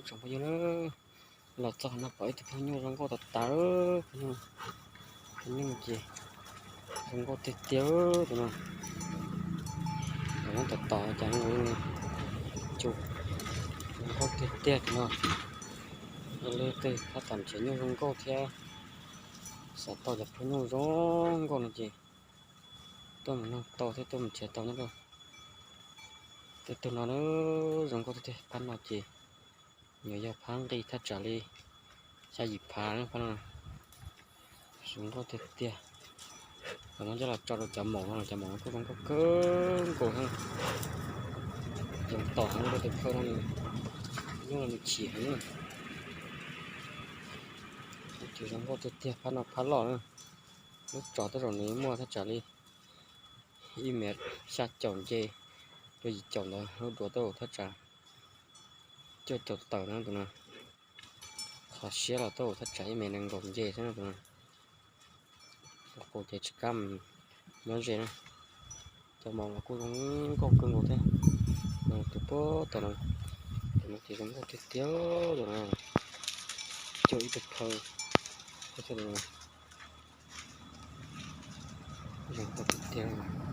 Tsoom phooj ywg, los txog no pom ib tug phooj ywg zoo nkauj tas tas, phooj ywg ces zoo nkauj tiag tiag tus no. Los muab tom tom cas zoo nkauj tiag tiag tus no. Yog leej twg tab tom nrhiav nyuj zoo nkauj thiab xav tau cov phooj ywg zoo nkauj no ces tuaj mus nug tau thiab tuaj mus nrhiav tau nyob rau tej tug no na. Zoo nkauj tiag tiag, phab no ces yuav yog phab nqis thaj tsam li xya yim phav na phab no. Zoo nkauj tiag tiag. Los muab coj los tso rau cov maum no, cov maum no kuj zoo nkauj kawg nkaus heev. Zoo tom heev rau tus phawj no, nyuj no nws chim heev na. Ces zoo nkauj tiag tiag, phab no phab loj na. Lub tsov tej zaum nws muaj thaj tsam li ib mev xya caum nce rau yim caum ntawd, lub duav tej zaum thaj tsam cuaj caum tawm na tus no. Qhov siab los tej zaum thaj tsam ib mev nees nkaum nce xwb na tus no. Qus ces tsis kam nyob ze na. Cov maum los kuj zoo nkauj kawg nkaus thiab. Tus puag tom no, tus no ces zoo nkauj tiag tiag tus no. Cuag ib tug phawj, zoo nkauj tiag tiag.